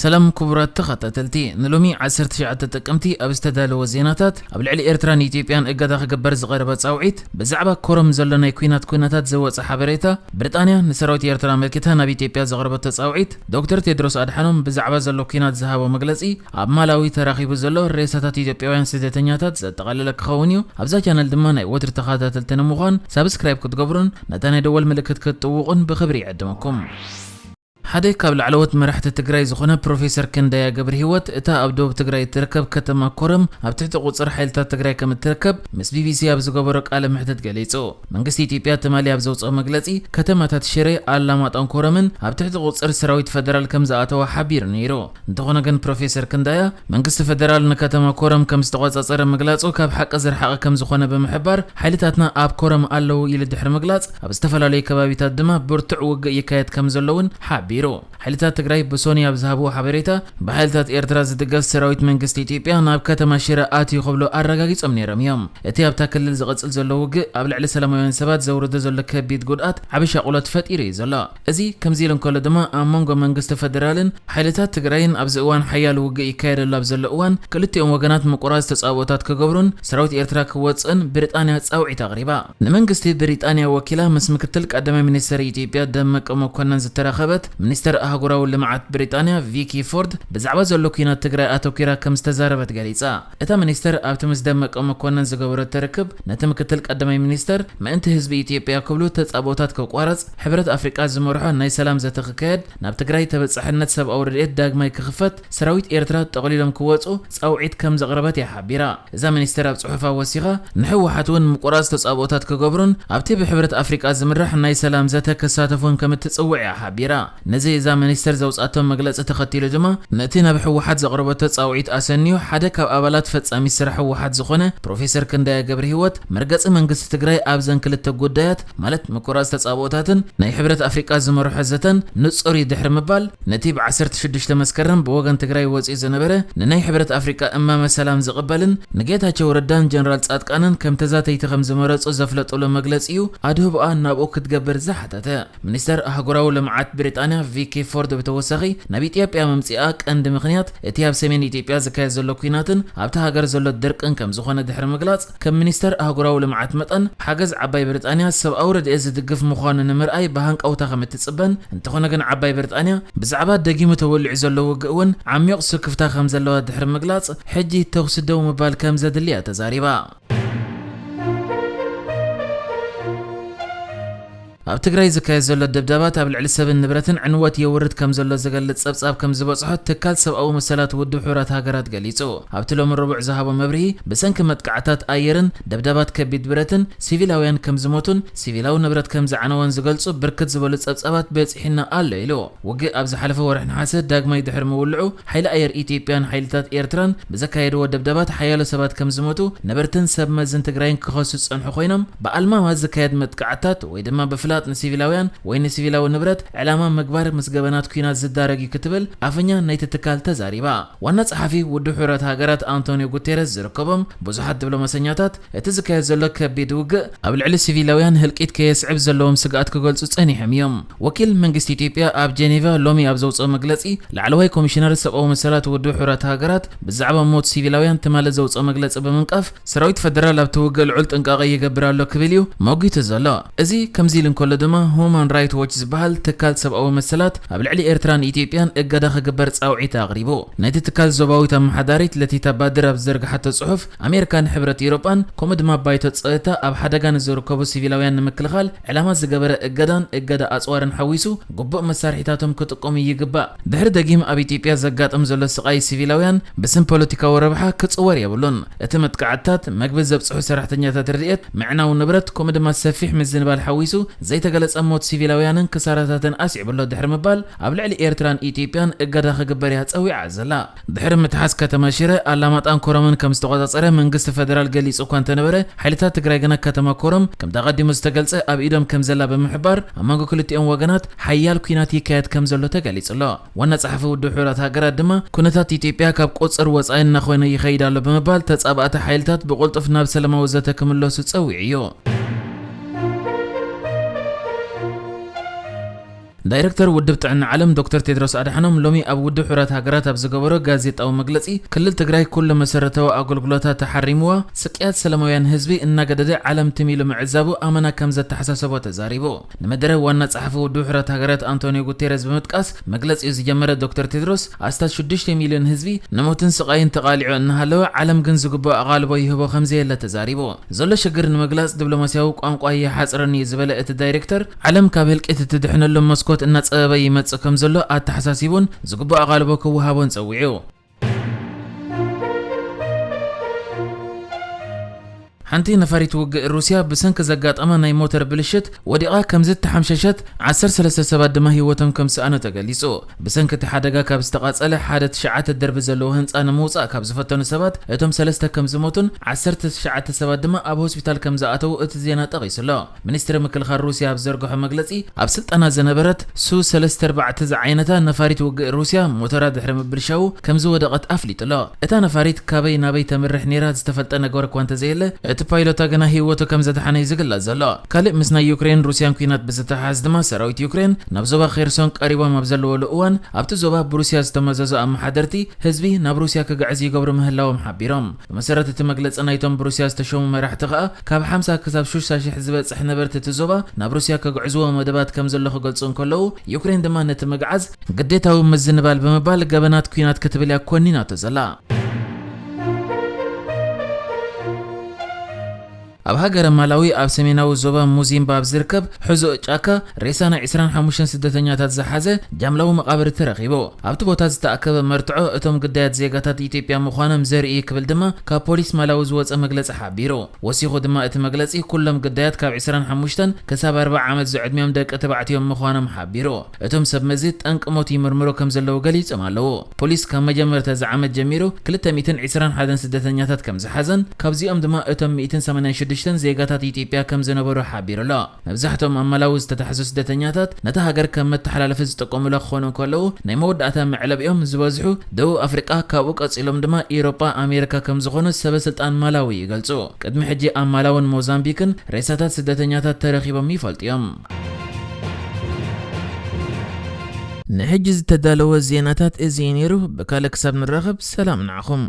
ሰላም ክቡራት ተኸታተልቲ፣ ንሎሚ ዓሰርተ ትሽዓተ ጥቅምቲ ኣብ ዝተዳለወ ዜናታት፣ ኣብ ልዕሊ ኤርትራን ኢትዮጵያን እገዳ ክግበር ዝቐረበ ጻውዒት፣ ብዛዕባ ኮረም ዘሎ ናይ ኲናት ኩነታት ዝወጸ ሓበሬታ፣ ብሪጣንያ ንሰራዊት ኤርትራ ኣመልኪታ ናብ ኢትዮጵያ ዘቕረበቶ ጻውዒት፣ ዶክተር ቴድሮስ ኣድሓኖም ብዛዕባ ዘሎ ኲናት ዝሃቦ መግለጺ፣ ኣብ ማላዊ ተራኺቡ ዘሎ ሬሳታት ኢትዮጵያውያን ስደተኛታት ዘጠቓለለ ክኸውን እዩ። ኣብዛ ቻነል ድማ ናይ ወትሪ ተኸታተልቲ ንምዃን ሳብስክራይብ ክትገብሩን ነታ ናይ ደወል ምልክት ክትጥውቑን ብኽብሪ ይዕድመኩም። ሓደ ካብ ላዕለዎት መራሕቲ ትግራይ ዝኾነ ፕሮፌሰር ክንደያ ገብረሂወት፣ እታ ኣብ ደቡብ ትግራይ እትርከብ ከተማ ኮረም ኣብ ትሕቲ ቁጽር ሓይልታት ትግራይ ከም እትርከብ ምስ ቢቢሲ ኣብ ዝገበሮ ቃለ መሕትት ገሊጹ። መንግስቲ ኢትዮጵያ ትማሊ ኣብ ዘውጽኦ መግለጺ፣ ከተማታት ሽረ፣ ኣላማጣን ኮረምን ኣብ ትሕቲ ቁጽር ሰራዊት ፈደራል ከም ዝኣተዋ ሓቢሩ ነይሩ። እንተኾነ ግን ፕሮፌሰር ክንደያ፣ መንግስቲ ፈደራል ንከተማ ኮረም ከም ዝተቖጻጸረ ምግላጹ ካብ ሓቂ ዝረሓቐ ከም ዝኾነ ብምሕባር፣ ሓይልታትና ኣብ ኮረም ኣለዉ ኢሉ ድሕሪ ምግላጽ፣ ኣብ ዝተፈላለዩ ከባቢታት ድማ ብርቱዕ ውግእ ይካየድ ከም ዘሎ እውን ሓቢሩ። ሓይልታት ትግራይ ብሶኒ ኣብ ዝሃብዎ ሓበሬታ፣ ብሓይልታት ኤርትራ ዝድገፍ ሰራዊት መንግስቲ ኢትዮጵያ ናብ ከተማ ሽረ ኣትዩ ክብሉ ኣረጋጊጾም ነይሮም እዮም። እቲ ኣብታ ክልል ዝቕጽል ዘሎ ውግእ ኣብ ልዕሊ ሰላማውያን ሰባት ዘውርዶ ዘሎ ከቢድ ጉድኣት ዓቢ ሻቑሎት ፈጢሩ እዩ ዘሎ። እዚ ከምዚ ኢሉ እንከሎ ድማ፣ ኣብ መንጎ መንግስቲ ፈደራልን ሓይልታት ትግራይን ኣብዚ እዋን ሓያል ውግእ ይካየደሉ ኣብ ዘሎ እዋን፣ ክልቲኦም ወገናት ምቁራጽ ተጻብኦታት ክገብሩን ሰራዊት ኤርትራ ክወጽእን ብሪጣንያ ጻውዒት ኣቕሪባ። ንመንግስቲ ብሪጣንያ ወኪላ ምስ ምክትል ቀዳማይ ሚኒስተር ኢትዮጵያ ደመቀ መኮነን ዝተራኸበት ሚኒስተር ኣህጉራዊ ልምዓት ብሪጣንያ ቪኪ ፎርድ ብዛዕባ ዘሎ ኲናት ትግራይ ኣተኲራ ከም ዝተዛረበት ገሊጻ። እታ ሚኒስተር ኣብቲ ምስ ደመቀ መኮነን ዝገበረቶ ርክብ፣ ነቲ ምክትል ቀዳማይ ሚኒስተር ምእንቲ ህዝቢ ኢትዮጵያ ክብሉ ተጻብኦታት ከቋርጽ፣ ሕብረት ኣፍሪቃ ዝመርሖ ናይ ሰላም ዘተ ክካየድ፣ ናብ ትግራይ ተበጻሕነት ሰብኣዊ ረድኤት ዳግማይ ክኽፈት፣ ሰራዊት ኤርትራ ጠቕሊሎም ክወጹ ጻውዒት ከም ዘቕረበት እያ ሓቢራ። እዛ ሚኒስተር ኣብ ጽሑፋ ወሲኻ፣ ንህወሓት እውን ምቁራጽ ተጻብኦታት ክገብሩን ኣብቲ ብሕብረት ኣፍሪቃ ዝምራሕ ናይ ሰላም ዘተ ክሳተፉን ከም እትጽውዕ እያ ሓቢራ። ነዚ እዛ ሚኒስተር ዘውጻቶ መግለጺ ተኸቲሉ ድማ፣ ነቲ ናብ ህወሓት ዘቕረበቶ ጻውዒት ኣሰንዩ ሓደ ካብ ኣባላት ፈጻሚ ስራሕ ህወሓት ዝኾነ ፕሮፌሰር ክንደያ ገብረሂወት፣ መርገጺ መንግስቲ ትግራይ ኣብዘን ክልተ ጉዳያት፣ ማለት ምቁራጽ ተጻብኦታትን ናይ ሕብረት ኣፍሪቃ ዝመርሖ ዘተን፣ ንጹር እዩ ድሕሪ ምባል፣ ነቲ ብ ዓሰርተ ሽዱሽተ መስከረም ብወገን ትግራይ ወጺኡ ዝነበረ ንናይ ሕብረት ኣፍሪቃ እማመ ሰላም ዝቕበልን ንጌታቸው ረዳን ጀነራል ጻድቃንን ከም ተዛተይቲ ከም ዝመረጹ ዘፍለጠሉ መግለጺ እዩ ኣድህቦኣ ናብኡ ክትገብር ዝሓተተ። ሚኒስተር ኣህጉራዊ ልምዓት ብሪጣንያ ቪኪ ፎርድ ብተወሳኺ፣ ናብ ኢትዮጵያ ምምጺኣ ቀንዲ ምኽንያት እቲ ኣብ ሰሜን ኢትዮጵያ ዝካየድ ዘሎ ኲናትን ኣብታ ሃገር ዘሎ ድርቅን ከም ዝኾነ ድሕሪ ምግላጽ፣ ከም ሚኒስተር ኣህጉራዊ ልምዓት መጠን፣ ሓገዝ ዓባይ ብሪጣንያ ሰብኣዊ ረድኤት ዝድግፍ ምዃኑ ንምርኣይ ብሃንቀውታ ከም እትጽበን፣ እንተኾነ ግን ዓባይ ብሪጣንያ ብዛዕባ ደጊሙ ተወሊዑ ዘሎ ውግእ እውን ዓሚቕ ስክፍታ ከም ዘለዋ ድሕሪ ምግላጽ፣ ሕጂ ተኹሲ ደው ምባል ከም ዘድልያ ተዛሪባ። ኣብ ትግራይ ዝካየድ ዘሎ ደብዳባት ኣብ ልዕሊ ሰብን ንብረትን ዕንወት የውርድ ከም ዘሎ ዝገልጽ ጸብጻብ ከም ዝበጽሖ ትካል ሰብኣዊ መሰላት ውድብ ሕቡራት ሃገራት ገሊጹ። ኣብቲ ሎሚ ረቡዕ ዝሃቦ መብርሂ፣ ብሰንኪ መጥቃዕታት ኣየርን ደብዳባት ከቢድ ብረትን ሲቪላውያን ከም ዝሞቱን ሲቪላዊ ንብረት ከም ዝዓነወን ዝገልጹ ብርክት ዝበሉ ጸብጻባት በጺሑና ኣሎ ኢሉ። ውግእ ኣብ ዝሓለፈ ወርሒ ነሓሰ ዳግማይ ድሕሪ ምውልዑ፣ ሓይሊ ኣየር ኢትዮጵያን ሓይልታት ኤርትራን ብዘካየድዎ ደብዳባት ሓያሎ ሰባት ከም ዝሞቱ፣ ነበርትን ሰብ መዝን ትግራይን ክኸሱ ዝጸንሑ ኮይኖም፣ ብኣልማማ ዝካየድ መጥቃዕታት ወይ ድማ ብፍላጥ ንሲቪላውያን ወይ ንሲቪላዊ ንብረት ዕላማ ምግባር ምስ ገበናት ኲናት ዝዳረግ እዩ ክትብል ኣፈኛ ናይቲ ትካል ተዛሪባ። ዋና ጸሓፊ ውድብ ሕቡራት ሃገራት ኣንቶኒዮ ጉቴረስ ዝርከቦም ብዙሓት ዲፕሎማሰኛታት፣ እቲ ዝካየድ ዘሎ ከቢድ ውግእ ኣብ ልዕሊ ሲቪላውያን ህልቂት ከየስዕብ ዘለዎም ስግኣት ክገልጹ ጸኒሖም እዮም። ወኪል መንግስቲ ኢትዮጵያ ኣብ ጄኔቫ ሎሚ ኣብ ዘውጽኦ መግለጺ፣ ላዕለዋይ ኮሚሽነር ሰብኣዊ መሰላት ውድብ ሕቡራት ሃገራት ብዛዕባ ሞት ሲቪላውያን ትማሊ ዘውጽኦ መግለጺ ብምንቃፍ፣ ሰራዊት ፈደራል ኣብቲ ውግእ ልዑል ጥንቃቐ ይገብር ኣሎ ክብል እዩ ሞጒቱ ዘሎ። እዚ ከምዚ ኢሉ እንከሎ ድማ፣ ሁማን ራይት ዎች ዝበሃል ትካል ሰብኣዊ መሰላት ኣብ ልዕሊ ኤርትራን ኢትዮጵያን እገዳ ክግበር ጻውዒት ኣቕሪቡ። ናይቲ ትካል ዞባዊት ኣመሓዳሪት ለቲታ ባድር ኣብ ዝዘርግሓቶ ጽሑፍ፣ ኣሜሪካን ሕብረት ኤውሮጳን ከምኡ ድማ ባይቶ ጸጥታ ኣብ ሓደጋ ንዝርከቡ ሲቪላውያን ንምክልኻል ዕላማ ዝገበረ እገዳን እገዳ ኣጽዋርን ሓዊሱ ግቡእ መሳርሒታቶም ክጥቀሙ ይግባእ። ድሕሪ ደጊም ኣብ ኢትዮጵያ ዘጋጥም ዘሎ ስቓይ ሲቪላውያን ብስም ፖለቲካዊ ረብሓ ክጽወር የብሉን። እቲ መጥቃዕትታት፣ መግቢ ዘብጽሑ ሰራሕተኛታት ረድኤት፣ ምዕናው ንብረት፣ ከምኡ ድማ ሰፊሕ ምዝንባል ሓዊሱ ዘይተገለጸ ሞት ሲቪላውያንን ክሳራታትን ኣስዒቡ ኣሎ ድሕሪ ምባል፣ ኣብ ልዕሊ ኤርትራን ኢትዮጵያን እገዳ ክግበር እያ ጸዊዓ ዘላ። ድሕሪ ምትሓዝ ከተማ ሽረ፣ ኣላማጣን ኮረምን ከም ዝተቖጻጸረ መንግስቲ ፈደራል ገሊጹ እኳ እንተነበረ፣ ሓይልታት ትግራይ ግና ከተማ ኮረም ከምቲ ኣቐዲሙ ዝተገልጸ ኣብ ኢዶም ከም ዘላ ብምሕባር፣ ኣብ መንጎ ክልቲኦም ወገናት ሓያል ኲናት ይካየድ ከም ዘሎ ተገሊጹ ኣሎ። ዋና ጸሓፊ ውድብ ሕቡራት ሃገራት ድማ፣ ኩነታት ኢትዮጵያ ካብ ቁጽር ወጻኢ እናኾነ ይኸይድ ኣሎ ብምባል፣ ተጻባእቲ ሓይልታት ብቕልጡፍ ናብ ሰላማዊ ዘተ ክምለሱ ጸዊዑ እዩ። ዳይሬክተር ውድብ ጥዕና ዓለም ዶክተር ቴድሮስ ኣድሓኖም ሎሚ ኣብ ውድብ ሕቡራት ሃገራት ኣብ ዝገበሮ ጋዜጣዊ መግለጺ፣ ክልል ትግራይ ኩሉ መሰረታዊ ኣገልግሎታት ተሓሪምዋ፣ ስቅያት ሰላማውያን ህዝቢ እናገደደ ዓለም ትም ኢሉ ምዕዛቡ ኣመና ከም ዘተሓሳሰቦ ተዛሪቡ። ንመደረ ዋና ጸሓፊ ውድብ ሕቡራት ሃገራት ኣንቶኒዮ ጉቴረዝ ብምጥቃስ መግለጺኡ ዝጀመረ ዶክተር ቴድሮስ፣ ኣስታት ሽዱሽተ ሚልዮን ህዝቢ ንሞትን ስቓይን ተቓሊዑ እናሃለወ፣ ዓለም ግን ዝግባእ ኣቓልቦ ይህቦ ከም ዘየለ ተዛሪቡ። ዘሎ ሽግር ንምግላጽ ዲፕሎማስያዊ ቋንቋ ይሓጽረኒ እዩ ዝበለ እቲ ዳይሬክተር፣ ዓለም ካብ ህልቂት እትድሕነሉ መስኮት እናጸበበ ይመጽእ ከም ዘሎ ኣተሓሳሲቡን ዝግባእ ኣቓልቦ ክወሃቦን ጸዊዑ። ሓንቲ ነፋሪት ውግእ ሩስያ ብሰንኪ ዘጋጠማ ናይ ሞተር ብልሽት ወዲቓ ከም ዝተሓምሸሸት፣ ዓሰርተ ሰለስተ ሰባት ድማ ህይወቶም ከም ዝሰኣኑ ተገሊጹ። ብሰንኪ እቲ ሓደጋ ካብ ዝተቓጸለ ሓደ ትሽዓተ ደርቢ ዘለዎ ህንጻ ንምውጻእ ካብ ዝፈተኑ ሰባት እቶም ሰለስተ ከም ዝሞቱን ዓሰርተ ትሽዓተ ሰባት ድማ ኣብ ሆስፒታል ከም ዝኣተዉ እቲ ዜና ጠቒሱ ኣሎ። ሚኒስትሪ ምክልኻል ሩስያ ኣብ ዘርግሖ መግለጺ፣ ኣብ ስልጠና ዝነበረት ሱ ሰለስተ ኣርባዕተ ዝዓይነታ ነፋሪት ውግእ ሩስያ ሞተራ ድሕሪ ምብልሻዉ ከም ዝወደቐት ኣፍሊጡ ኣሎ። እታ ነፋሪት ካበይ ናበይ ተምርሕ ነይራ ዝተፈልጠ ነገር እኳ እንተዘየለ፣ እቲ ፓይሎታ ግና ህይወቱ ከም ዘድሓነ እዩ ዝግለጽ ዘሎ። ካልእ ምስ ናይ ዩክሬን ሩስያን ኲናት ብዝተሓሓዝ ድማ፣ ሰራዊት ዩክሬን ናብ ዞባ ኼርሶን ቀሪቦም ኣብ ዘለወሉ እዋን፣ ኣብቲ ዞባ ብሩስያ ዝተመዘዙ ኣመሓደርቲ ህዝቢ ናብ ሩስያ ክግዕዝ ይገብሩ ምህላዎም ሓቢሮም። ብመሰረት እቲ መግለጺ፣ ናይቶም ብሩስያ ዝተሸሙ መራሕቲ ከኣ፣ ካብ ሓምሳ ክሳብ ሽስታ ሽሕ ዝበጽሕ ነበርቲ እቲ ዞባ ናብ ሩስያ ክግዕዝዎ መደባት ከም ዘሎ ክገልጹ እንከለዉ፣ ዩክሬን ድማ ነቲ ምግዓዝ ግዴታዊ ምዝንባል ብምባል ገበናት ኲናት ክትብል እያ ኮኒናቶ ዘላ። ኣብ ሃገረ ማላዊ፣ ኣብ ሰሜናዊ ዞባ ሙዚምባ ኣብ ዝርከብ ሕዙእ ጫካ፣ ሬሳ ናይ ዕስራን ሓሙሽተን ስደተኛታት ዝሓዘ ጃምላዊ መቓብር ተረኺቡ። ኣብቲ ቦታ ዝተኣከበ መርትዖ፣ እቶም ግዳያት ዜጋታት ኢትዮጵያ ምዃኖም ዘርኢ እዩ ክብል ድማ ካብ ፖሊስ ማላዊ ዝወጸ መግለጺ ሓቢሩ። ወሲኹ ድማ እቲ መግለጺ፣ ኩሎም ግዳያት ካብ ዕስራን ሓሙሽተን ክሳብ ኣርብዓ ዓመት ዝዕድሚኦም ደቂ ተባዕትዮ ምዃኖም ሓቢሩ። እቶም ሰብ መዚ ጠንቂ ሞት ይምርምሩ ከም ዘለዉ ገሊጾም ኣለዉ። ፖሊስ ካብ መጀመርታ እዚ ዓመት ጀሚሩ ክልተ ሚእትን ዕስራን ሓደን ስደተኛታት ከም ዝሓዘን፣ ካብዚኦም ድማ እቶም ሚእትን ሰማንያን ሽዱሽተን ዜጋታት ኢትዮጵያ ከም ዝነበሩ ሓቢሩ ኣሎ። መብዛሕትኦም ኣብ ማላዊ ዝተታሕዙ ስደተኛታት ነታ ሃገር ከም መተሓላለፊ ዝጥቀሙላ ክኾኑ እንከለዉ፣ ናይ መወዳእታ መዕለቢኦም ዝበዝሑ ደቡብ ኣፍሪቃ፣ ካብኡ ቀጺሎም ድማ ኤውሮጳ፣ ኣሜሪካ ከም ዝኾኑ ሰበ ስልጣን ማላዊ ይገልጹ። ቅድሚ ሕጂ ኣብ ማላውን ሞዛምቢክን ሬሳታት ስደተኛታት ተረኺቦም ይፈልጡ እዮም። ንሕጂ ዝተዳለወ ዜናታት እዚ እዩ ነይሩ። ብካልእ ክሳብ ንራኸብ፣ ሰላም ንዓኹም።